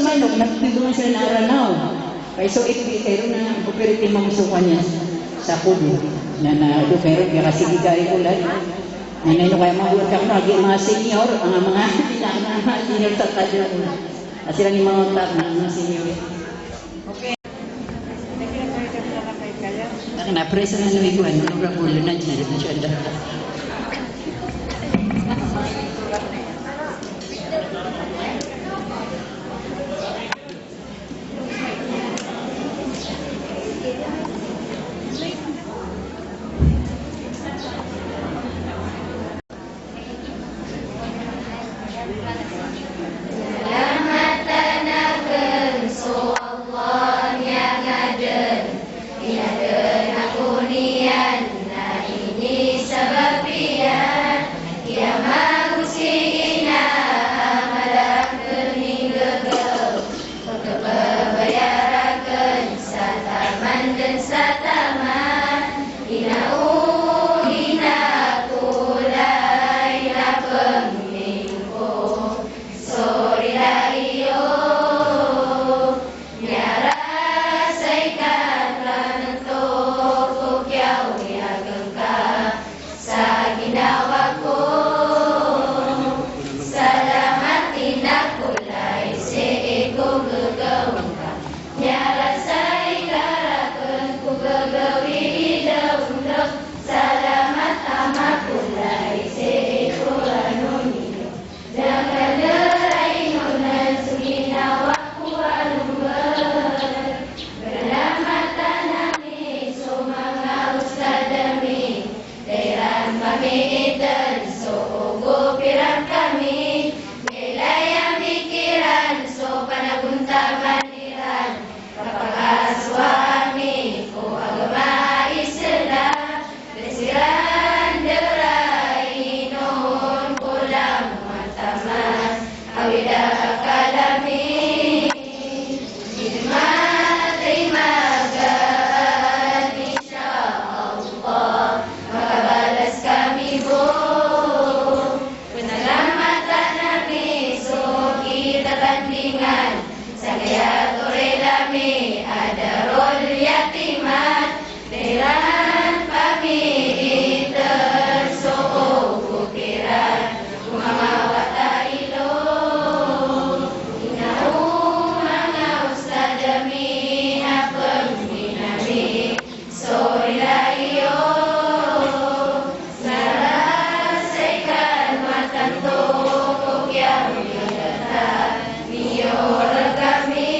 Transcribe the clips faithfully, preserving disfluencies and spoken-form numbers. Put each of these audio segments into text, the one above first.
Ano, nagtindong siya na Aranaw. Kay so, it, it, iro na, operative mo so kanya sa Kubo. Na, na, do kayo, kaya kasi di ka rin ulan. Na, na, ino kaya mabuhat ka, mga, mga senior, ang mga, mga senior sa Kubo. Kasi lang yung mga utak na, mga senior. Okay. Aken a press na no iguan, no, Honorable Najib, inshallah. Salamatan aken so Allah niyan aden, inaden ako niyan na inisabap iyan, aya mago si ina a mala raken inggegaw. Pkhababayar aken sa taman den sa taman. Ina o ina, kolay na pengning ko so rila iyo. Miyarasay ka na nto ko kiyaoyagen ka sa ginawa ko. Salamat ina, kolay sii ko gagawii ngka. Miyarasay ka raken ko gagawii i dawndawng. Salamat ama, kolay sii ko rano niyo. Da ngka dn inonan so ginawa ko a lomber. Salamatan ami so manga ustad ami. Da iran kami iten so ogo piran kami. Da ilay ami kiran so panagontaman iran. Kapakasowa ami ko agama Islam. Da siran dn inoon ko langon a taman. Awida akal ami. Di matay magaan, insha Allah, makabalas kami bo. Pnalamatan ami so kitapandingan, sangkaya toril ami a Darul Yatimat. Da iran kami iter so ogo piran ko manga wata ilo. Ina o manga ustad ami a pembina mi. Sorry la iyo. Sara sa ikan matan to ko kiyaw ni data. Niyo rekami.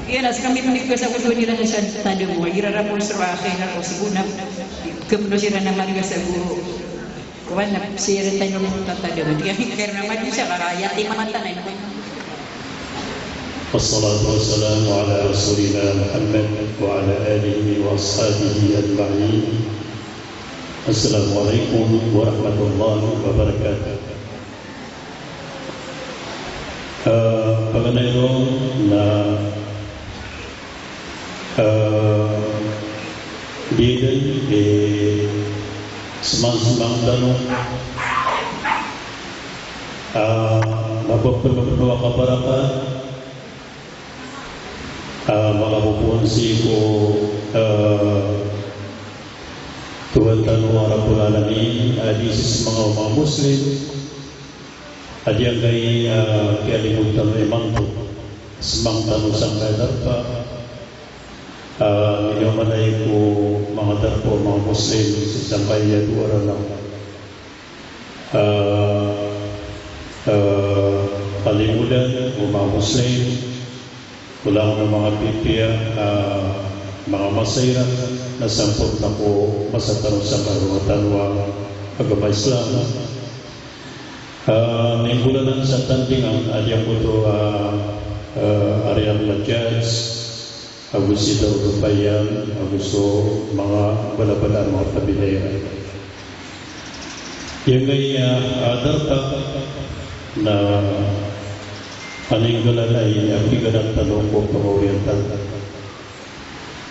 Iyan a skami pn i kasagodoan iran sa tadamo, igira rapo so rakn a rapo so bonap, kmno siran a marga sa goro. Kowan na siran tano tatadamo. Di kami kaya na madi sa kaka yatim a mata na ino. Wassalatu wassalamu ala rasulina Muhammad wa ala alihi wa ashabihi ajma'in. Assalamu alaikum warahmatullahi wabarakatuh. Eh, paganay ron na, eh, di dn, eh, smangsmang tano, eh, mapapnopnop a kabaraka, eh, makapopoon sii ko, eh, Tuhan tano a Rabbul Alamin, a di sii sa manga, manga Muslim, a giyangkai, ah, kiyalimod tano imanto, smang tano sangkai a darpa, ah, miniyomanay ko manga darpa o manga Muslim, sii sangkai a dowa ranan. Ah, ah, kalimodan o manga Muslim, Ko langon o manga pipiya, ah, manga masa iran na samporna ko masa tano sa karowa tano a agama Islam. Ah, minggolalan sa tandingan a giyangkoto, ah, ah, Ariel Lajaz, ago si Daud Payan, ago so manga balabala a manga pamilya iran. Giyangkaya a darpa na paninggala na i a piganatan tano ko pangawriyan tano.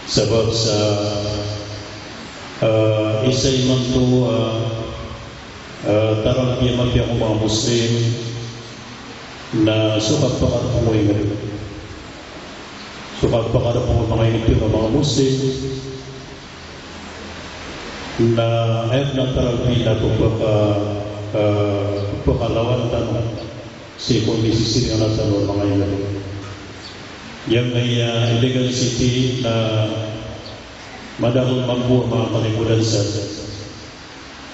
Sabap sa, ah, isa imanto, ah, ah, tarang a mapiya ko manga Muslim na so kapakadopot o manga ingd. So kapakadopot o manga ingd o manga Muslim. Na aya pn a tarang na pphaka, ah, pphakalawan tano sii ko misisiringan tano a manga ingd. Giyangkaya illegal city na madakl mambo a manga kalimodan san.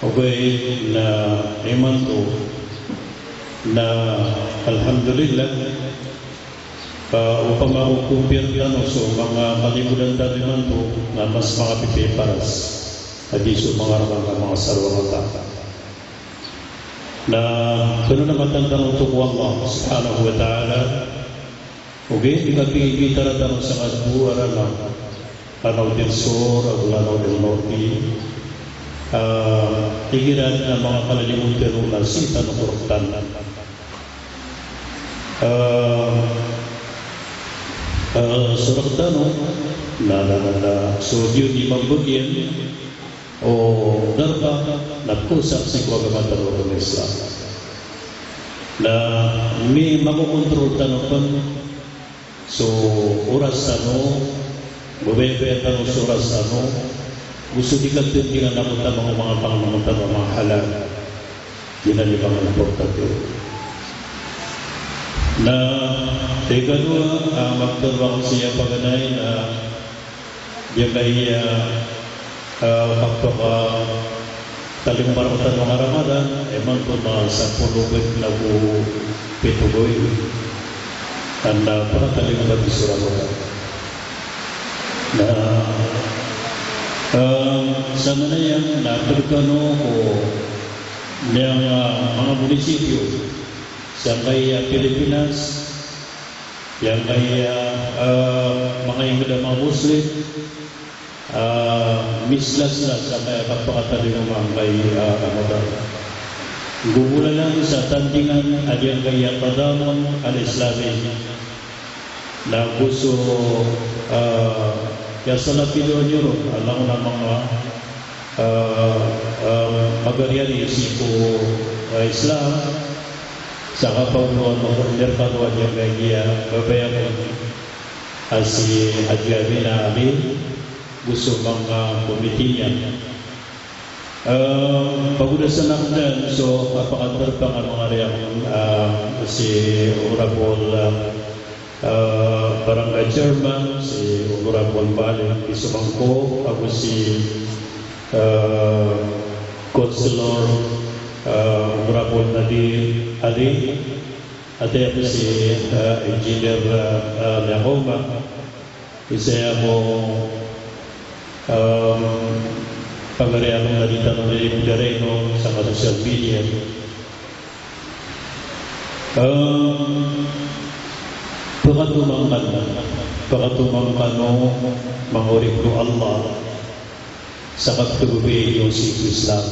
Ogaid na imanto na alhamdulillah, ah, opama ko compare tano so manga kalimodan tano imanto na mas makapipiya i paras a di so manga rk angka manga sarwa angka. Na panalamatan tano oto ko Allah subhanahu wa ta'ala. Ogaid di kapipitara tano sa kado a rana, Lanao del Sur ago Lanao del Norte. Ah, igira a manga kalalimod tano na sii tano ko rktan. Ah, ah, so rktan o, na, na, na, na, so di on di mambagian o darpa na kosak sii ko agama tano a agama Islam. Na mi-, makokontrol tano pn so oras tano, babaya-baya tano so oras tano, go so di katindingan ako tano ko manga pangnngkn tano a manga halal. Giyanan i manga importante. Na ikadowa a maptaro akn sii a paganay na giyangkaya, ah, kapakatalingoma rktano a Ramadan, imanto na sapolo ago pito gawii. Anda pakatalingoma rktano so Ramadan. Na, ah, sa manaya na pd kano ko miyang, ah, manga munisipyo sangkaya Pilipinas, giyangkaya, ah, manga ingd a manga Muslim, ah, mislas na sangkaya kapakatalingoma angkai, ah, Ramadan. Gogolalan sa tandingan a giyangkaya Tadamun al-Islami. Na go so, ah, aya salapidoan iyo ron a langon a manga, ah, ah, pagarian sii ko, ah, Islam, sa kapagoloan o merkado a giyangkaya babaya ko a si Haji Amina Ali, go so manga komite niyan. Eh, pagodasan akn dn so kapakadarpa a manga riyang, eh, si Honorable, eh, Barangay Chairman, si Honorable Malik Isumangko, ago si, eh, Councilor, eh, Honorable Nadir Ali, ati ako si, eh, Engineer, eh, eh, Liangoma. Isa ko, em, pagari akn na di tano di pagari no sa social media. Em, pakatomangkan, pakatomangkan o manga oripn o Allah sa kapkhababayai niyo sii ko Islam.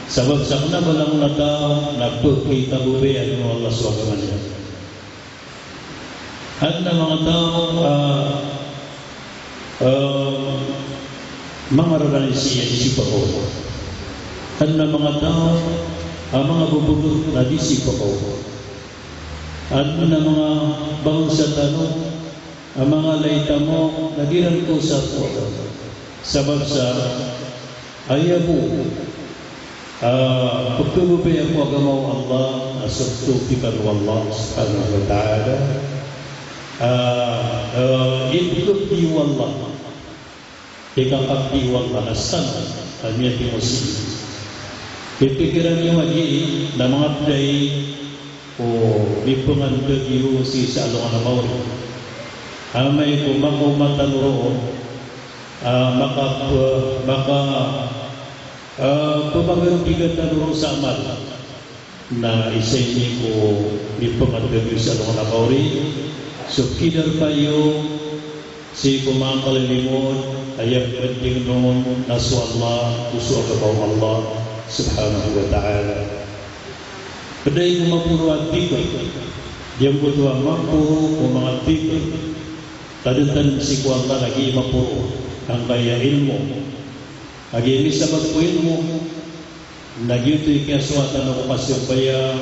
Sabap sa kna ba langon a taw na pkhababayaan o Allah so agama niyan. Adn a manga taw a, ah, manga rarani sii a di sii pakaoma. Adn a manga taw a manga bbgr na di sii pakaoma. Adn a manga bangsa tano a manga lay tamok na di ran kaosar ko agama. Sabap sa aya bo a pkhababayai ko agama o Allah, a so ptawfiqan o Allah subhanahu wa ta'ala. A, a, ipkhabdi o Allah. Ikakabdi o Allah na san a miyatimo sii. Ipikiran iyo a gii na manga pd ai ko mipngandg iyo sii sa alongan a maori. Amay ko makaoma tano roo, a, maka, maka, a, pmagaro bigat tano roo sa amal. Na isa ini ko mipngandg iyo sa alongan a maori, so kidarpa iyo sii ko manga kalilimod, aya pd on na so Allah, go so agama o Allah subhanahu wa ta'ala. Pd ai ko maporo a dhikr, giyangkoto a maporo ko manga dhikr, tadntadn sii ko Allah lagid i maporo angkaya ilmo. Lagid i misabap ko ilmo, na giyoto i kiyasowa tano ko kasambayang,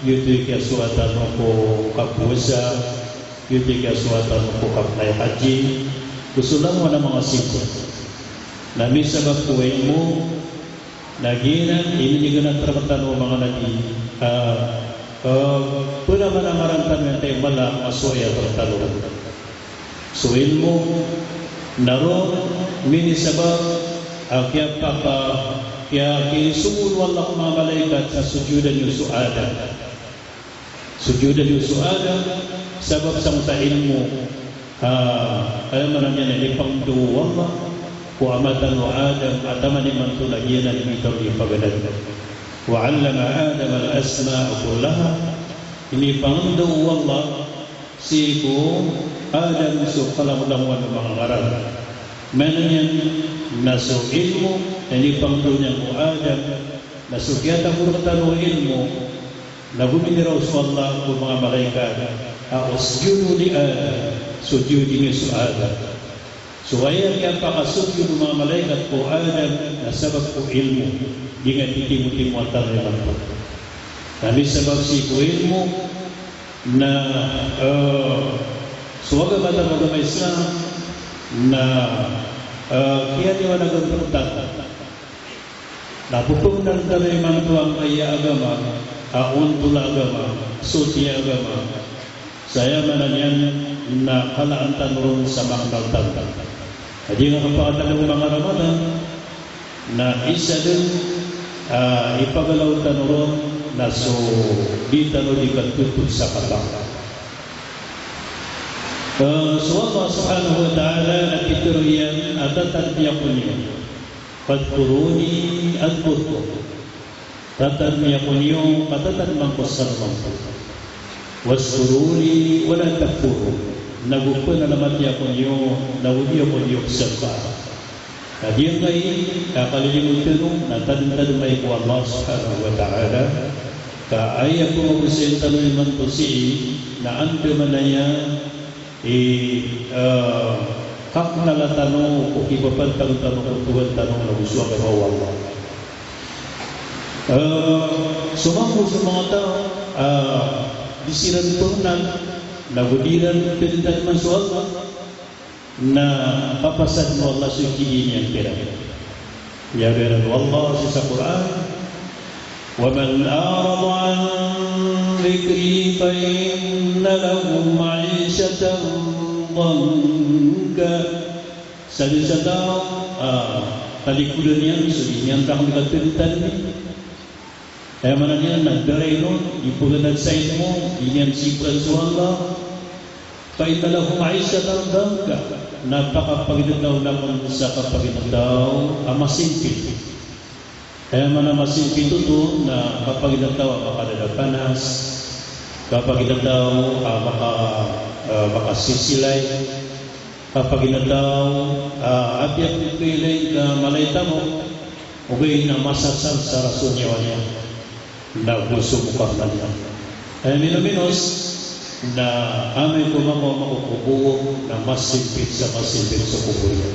giyoto i kiyasowa tano ko kapowasa, giyoto i kiyasowa tano ko kapnay haji, go so langowan a manga simba. Na misabap ko ilmo, na giyanan i minignat rktano o manga nabi, a, a, pnamanamaran tano iyan tayo mala a masoyat rktano. So ilmo na roo minisabap a kiyapaka, kiya, kiyasogo o Allah ko manga malaikat sa sojodan iyo so Adam. Sojodan iyo so Adam, sabap sangkoto a ilmo, a, aya maana niyan na inipangndao o Allah ko ama tano a Adam, a taman imanto na giyanan i miyatao niyan paganad. Wa 'allama Adama al-asma'a kullaha. Inipangndao o Allah sii ko Adam so kalangolangowan o manga ngaran. Maana niyan na so ilmo na inipangndao niyan ko Adam, na so kiyatago rktano a ilmo, na gominiraw so Allah ko manga malaikat a, "Usjudu li Adam," sojodi niyo so Adam. So aya kiyapakasojod o manga malaikat ko Adam na sabap ko ilmo, giyangkai a titimotimoan tano imanto. Na misabap sii ko ilmo na, eh, so agama tano a agama Islam na, eh, kiyaliwanagan tano. Na pphangndao tano imanto angkaya agama, a ontol a agama, soti a agama. Sa aya maana niyan na kalaan tano ron sa maknal tano. Adi nga kapakatalo manga Ramadan, na isa dn, ah, ipagalaw tano ron na so di tano di katotop sa kapakatalo. Eh, so Allah subhanahu wa ta'ala na pitharo iyan a tatadmi ako niyo. Fadhkuruni adhkurkum. Tatadmi ako niyo, ka tatadman ko sa mambo. Washkuru li wa la takfurun. Nago panalamati ako niyo, nago di ako niyo pzamba. Na giyangkai a kalilimod tano na tadmtadmai ko Allah subhanahu wa ta'ala. Ka aya pmagosay tano imanto sii na andamanaya i, eh, kaknala tano ko kipapantag tano ko Tuhan tano nago so agama o Allah. Eh, so mambo so manga taw a, eh, di siran pknal, nago di iran pntadman so Allah, na papasadn o Allah so kidini niyan kiran. Aya biyaloy o Allah sii sa Qur'an, "Wa man a'rada an dhikri fa inna lahu ma'ishatan dhanka." Sadn sa taw a, ah, talikodan iyan so di niyan rakn katadmtadmi. Aya maana niyan na da ron, di pganad sa ilmo, di niyan sipn so Allah. Fa inna lahu ma'ishatan danka, na pakapaginetaw nakon sa kapaginetaw a masimpit. Aya maana a masimpit oto na kapaginetaw a makadadapanas, kapaginetaw a maka-, eh, makasisilay, kapaginetaw a apiya pipilay ka malay tamok, ogaid na masasal sa rason iyan. Na go so mokapnaniya. Aya minominos na amay ko makaoma ko kobor na masimpit sa masimpit so kobor iyan.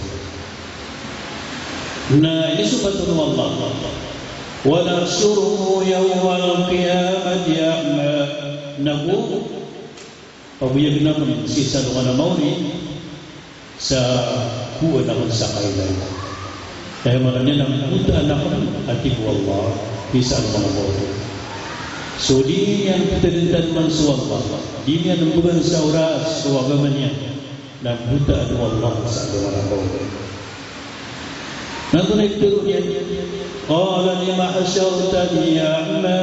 Na inisobat o Allah, "Wa nahshuruhu yawmal qiyamati a'ma." Na go pagoyagen akn sii sa alongan a maori sa kowan akn sa kailay. Aya maana niyan na mbotaan akn, a tig o Allah, sii sa alongan a maori. So di niyan ptadntadman so Allah, di niyan mbogan sa oras so agama niyan, na mbotaan o Allah sa alongan a maori. Na antonaa i pitharo niyan? Qala, "Lima hashartani a'ma?"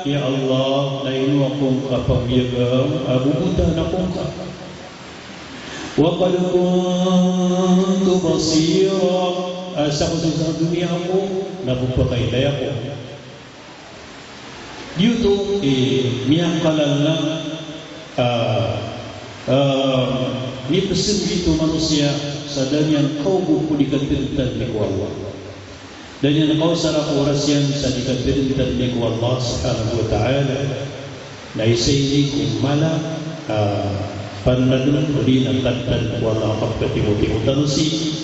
Ya Allah, na ino ako ngka pagoyaga a bo botaan ako ngka? Wa qad kuntu basira. A, sa ko sa doniya ako na bo pakailay ako. Giyoto i miyakalala, ah, ah, mipsmbit o manosiya sa da niyan kaogo ko di katadntadmi ko Allah. Da niyan kaosara ko oras iyan sa di katadntadmi ko Allah subhanahu wa ta'ala. Na isa ini ko mala, ah, panadn odi na kadnan ko Allah a kapkatimotimo tano sii.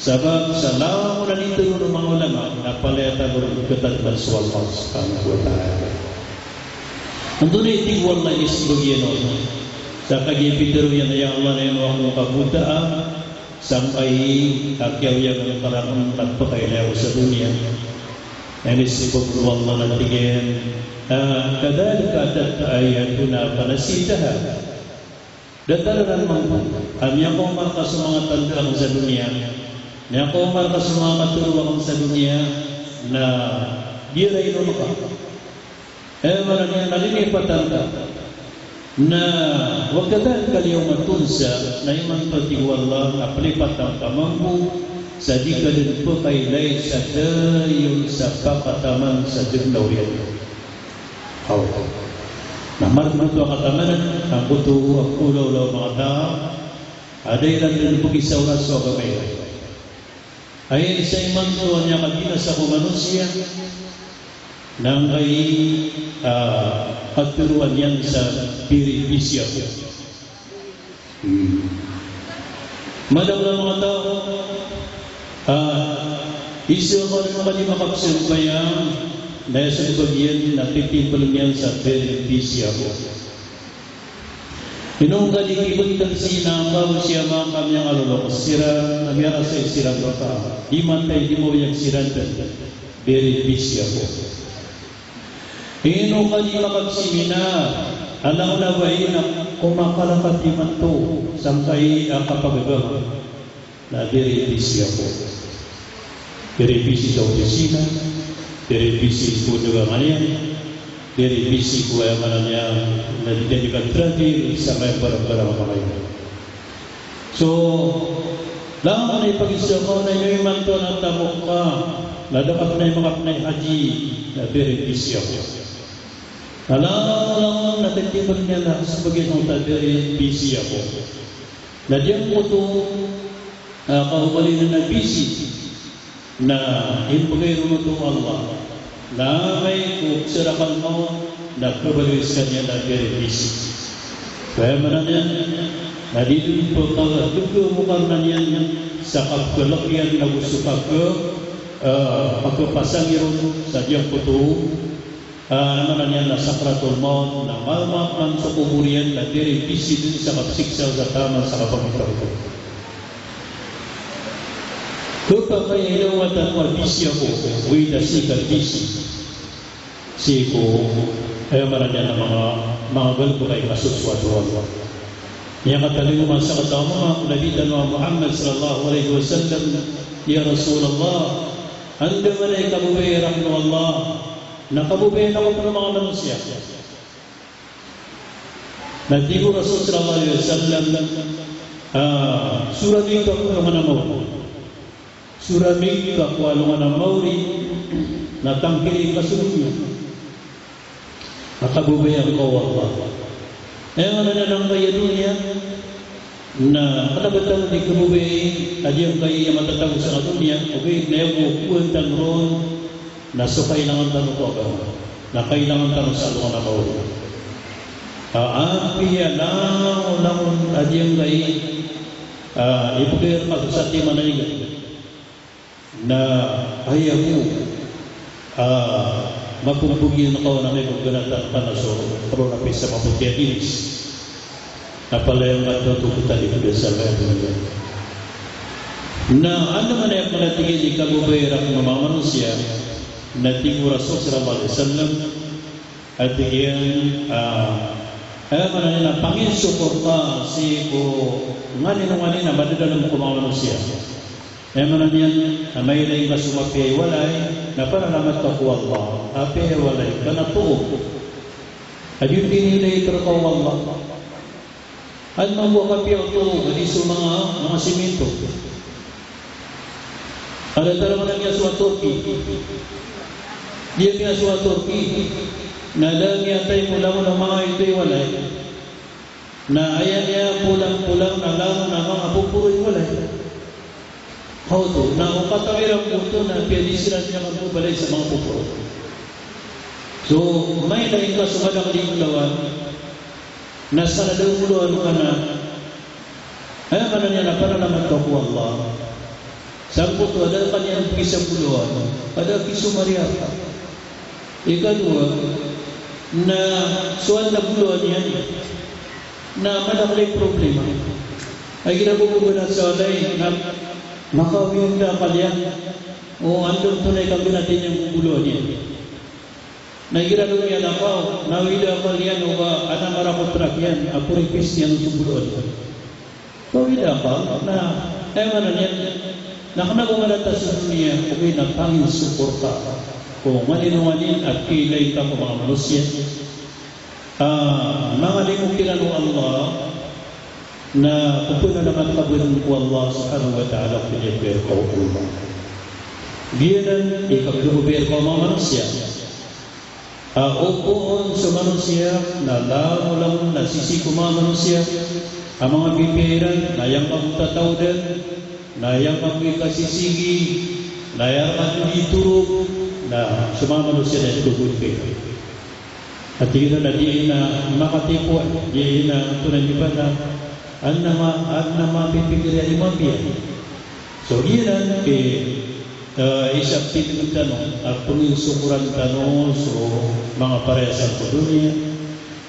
Sabap sa langon a initero o manga ulama na palaya tano ron katadman so Allah subhanahu wa ta'ala. Antonaa i tig o Allah a inismbag iyan on? Sa kagiya pitharo iyan a, "Ya Allah, na ino ako ngka botaan sangkai a kiyaoyagan ka rakn na pakailay ako sa doniya?" Na inismbag o Allah na tig iyan, ah, "Kadhalika atatka ayatuna fanasitaha." Datar anan mambo a miyakaoma rka so manga tanda akn sa doniya, miyakaoma rka so manga katharo akn sa doniya, na di ron inoon ka. Aya maana niyan na linipatan ka. Na wa kadhalika al-yawma tunsa, na imanto a tig o Allah na plipatan ka mambo sa di ka dn pkailay sa dayon sa pakataman sa dgnaw iyan. Aw. Na margn oto a katamanan, angkoto a kolaola o manga taw a da iran dn pkisaorat so agama iran. Aya isa imanto a miyakabinasa ko manosiya na angkai, ah, katharo iyan sa very busy ako. Hmm. Madakl a manga taw, ah, isa ko na kadi makapsambayang, na aya smbag iyan na titimbl iyan sa very busy ako. Ino ngka di kibtad sii na amba bo sii a manga kamiyangaloks siran, na miyarasay siran rka di matay, di maoyag siran dn, very busy ako. Ino ka di makapsiminar, a langon a ba aya na komakalakat imanto sangkai a kapagagama, na very busy ako. Very busy sa opisina, very busy ko dagangan iyan, very busy ko, aya maana niyan na di, di ka travel sa manga barang-barang a manga iyan. So, langon a ipagizaan ka on na ino imanto na tamok ka, na da ka pn aya makapnay haji, na very busy ako. Na langon, langon na titimbl iyan na smbag iyan sa oto a very busy ako. Na giyangkoto, ah, kaogalin a busy na imbgay ron oto o Allah. Na amay ko kharakal mawt na kabaloy skaniyan a very busy. Aya maana niyan na di dn pkadgdg o karna niyan sa kapkhalk iyan ago so kak-, ah, kapkhasangi ron sa giyangkoto, ah, aya maana niyan na sakratul mawt, na mawat man so kobor iyan na very busy dn sa kapsiksa sa taman sa kapagitawto. Khapakay a ilay o mata ko a busy ako, ogaid na sii ka busy sii ko, aya maana niyan na manga, manga galbk a ikasosoat o Allah. Miyakatalingoma sa katawan o Nabi tano a Muhammad sallallahu alaihi wasallam, "Ya Rasulullah, andamanaya i kababaya rakn o Allah, na kababayaan ako pn o manga manosiya." Na tig o Rasul sallallahu alaihi wasallam, ah, so ramig ka ko alongan a maori. So ramig ka ko alongan a maori, na tangkiri ka so doniya. Na kababayaan ka o Allah. Aya maana niyan na angkaya doniya, na kna ba tano di kababayai a giyangkaya matatago sa doniya, ogaid na aya bo a kowaan tano ron, na so kailangan tano ko agama, na kailangan tano sa alongan a maori. A, apiya langolangon a giyangkai, a, ipagay rka so satiman a ingd. Na aya bo a mapmbgan ka on a kaibaganatan ka na so roo na pisamapotiya inis. Na palaya ngka dn oto ko talib da sa manga doniya. Na andamanaya pn a tig iyan i kababayai rakn o manga manosiya, na tig o Rasul sallallahu alaihi wasallam, a tig iyan, ah, aya maana niyan na panginsokor ka sii ko nganin o nganin a madadalm ko manga manosiya. Aya maana niyan na mailay ngka so mapiya i walay, na panalamat ka ko Allah, apiya i walay ka na too. A di on diniilay rka o Allah. Adn mambo a kapiya oto, a di so manga, manga siminto. A da tarang a da miyasowa a Turkey. Di a miyasowa a Turkey. Na da miyatay ko langon o manga ito i walay. Na aya niyan polang-polang na langon a manga poporo i walay. Kaoto, na o katawi iran oto na apiya di siran miyakagobalay sa manga poporo. So, mailay ngka so madakl i bolawan, na sa da a bolawan ka na, aya maana niyan na panalamat ka ko Allah. Sangkoto a da ka niyan pkisabolawan, ka da a kisomariya ka. Ikadowa, na so adn a bolawan iyan na madakl i problema. Igira bo ko bnasa walay na makawinda a akal iyan. O antonaa i kaganatan iyan ko bolawan iyan. Na igira bo miyalakaw, na awida a akal iyan o ba adn a marakot rakn iyan a poripis iyan so bolawan iyan. Kawida a akal, na aya maana niyan na kna ko marata so doniya, ogaid na panginsokor ka ko nganin o nganin a kiilay ka ko manga manosiya. Ah, manga limo kiran o Allah, na pphanalamatan ka bo ko Allah subhanahu wa ta'ala ko piyagbayar ka o Allah. Giyanan i kapkababayai rka o manga manosiya. A, o poon so manosiya na langolangon na sisii ko manga manosiya a manga pipiya iran, na aya ngka bo tataodan, na aya ngka bo ikasisigi, na aya rka bo di torog, na so manga manosiya na di togod ka. A tig iran a di na makatipoan, di na antonaa i ba na, adn a ma-, adn a mapipikir iyan i mapiya. So, giyanan i, eh, isa a pitharo tano a panginsokoran tano so manga parayasan ko doniya,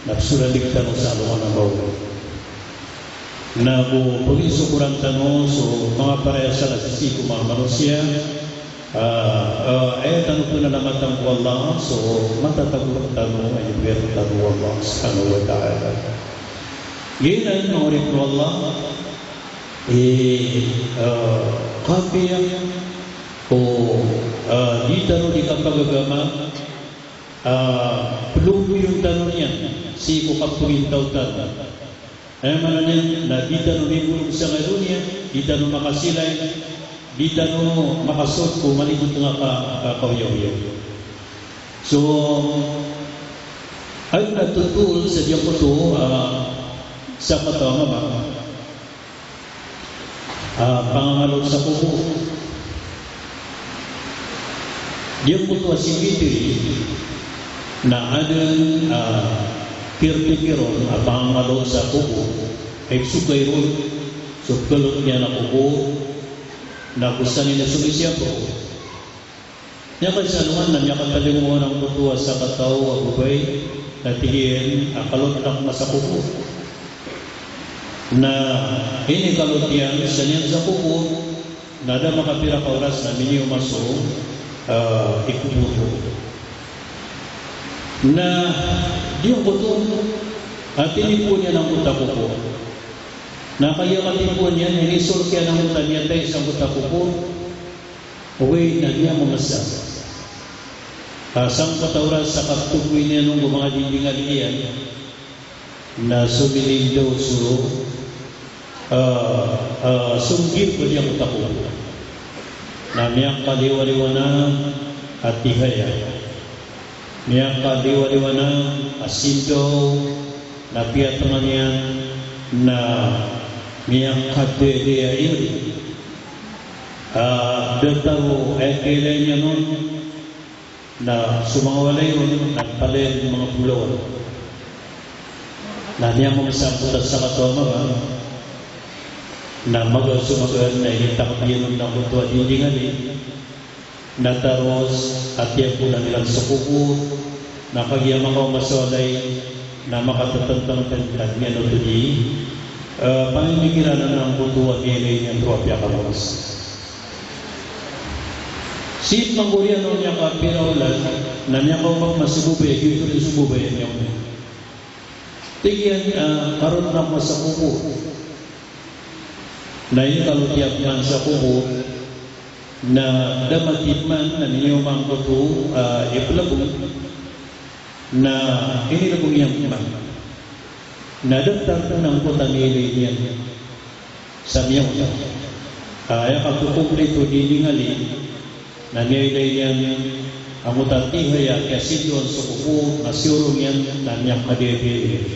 na psoralig tano sa alongan a maori. Na go panginsokoran tano so manga parayasan a sisii ko manga manosiya, ah, ah, aya tano panalamatan ko Allah so matatago rktano a ibayar tano o Allah subhanahu wa ta'ala. Giyanan, manga oripn o Allah, i, eh, kapiya ko, eh, di tano di kapagagama, eh, plogoyon tano niyan sii ko kapagintaw tano. Aya maana niyan na di tano mimbolog sangkai a doniya, di tano makasilay, di tano makasold ko maligot nga ka, ka, kaoyagoyag. So, adn a totoon sa giyangkoto, ah, sakataw a mama a, pangangalot sa kobor. Giyangkoto a cemetery na adn a, ah, caretaker on a pangangalot sa kobor, a isoka iron so pkhalot iyan a kobor, na go sanin a somisiyap roo. Miyakaisa alongan na miyakatalingoma angkoto a sakataw a babay, na tig iyan a kalot akn sa kobor. Na inikalot iyan, sa niyan sa kobor, na da makapira ka oras na minioma so, ah, ikobor. Na giyangkoto a tinipoon iyan angkoto a kobor. Na kagiya katipoon iyan, inisolok iyan angkoto a miyatay sangkoto a kobor. Ogaid na di niyan mamasa. Ah, sangkoto a oras sa kaptogoy niyan on ko manga dinding a lid iyan, Na so milindaw so, ah, ah, so nggir ko diyangkoto a kobor. Na miyakaliwaliwanag a tihaya. Miyakaliwaliwanag a sindaw, na piyatngan iyan, na miyakadedea iyan. Ah, datar o, eh, kailay niyan on, na so manga walay on na palaya dn manga bolawan. Na niyan mambo sangkoto a sakataw a mama, na magaan so magaan na initakd iyan on angkoto a dinding ali, na taros a tiyampolan iran so kobor, na kagiya makaoma so walay, na makatatantang dn, na niyan oto di, eh, pamimikiran angkoto a miyailay niyan roo a piyakamaos. Sii mambo riyan o miyakapira olan, na miyakaoma so babay, giyoto so babay a miyaona. Tig iyan, ah, karoon ako sa kobor. Na inikalo tiyap man sa kobor, na da matib man, na minioma angkoto, ah, iplbong. Na inilbong iyan man. Na datar angkoto a miyailay niyan sa miyaona. Aya kakokomplito o dinding ali, na miyailay niyan angkoto a tihaya a kiyasindoan so kobor, na siyorong iyan, na miyakadedea iyan.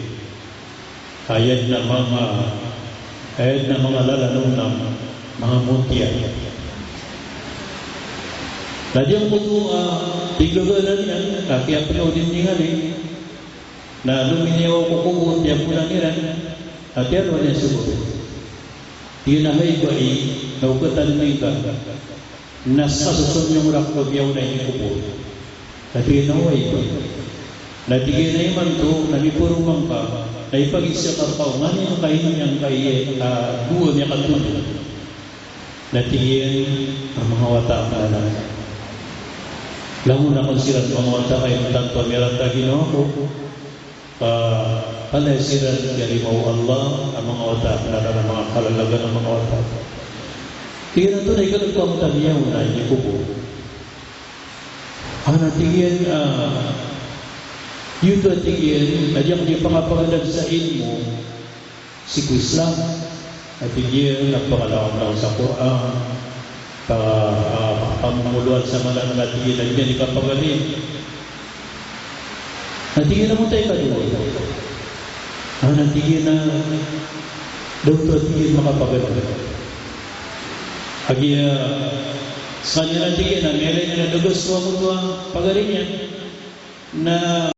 Aya dn a manga, aya dn a manga lalan o manga motiya. Na giyangkoto a tig o lalan iyan, ka kiyapno o dinding ali, na lominiyawa ko kobor, tiyampolan iran, na tiyalowan iyan so babay. Tig iyan a hay bai, na okatan mi ngka. Na ska so somiyong rakn ko miyaona i kobor. Na tig iyan a oway. Na tig iyan a imanto na miporong ngka, na ipagiza ka rka o nganin ka iniyangkaya a dowa miyakatondog. Na tig iyan a manga wata a manga anak, langon akn siran manga wata ka inonta ko miyaratag ino ako. Ka palaya siran i karima o Allah a manga wata, na da a manga kalalagan a manga wata. Tig iyan a antonaa i kalk ko angkoto a miyaona i kobor. A na tig iyan, ah, giyoto a tig iyan, a di ako di pangapagadag sa ilmo sii ko Islam. A tig iyan a pangalawan sa Qur'an, pa, ah, pamomoloan sa mala a tig iyan a di niyan di kapagari. Na tig iyan a antonaa i kadowa. A na tig iyan a da oto a tig iyan makapagari. Kagiya, ah, skaniyan a tig iyan a miyailay niyan a da gasto angkoto a pagari niyan. Na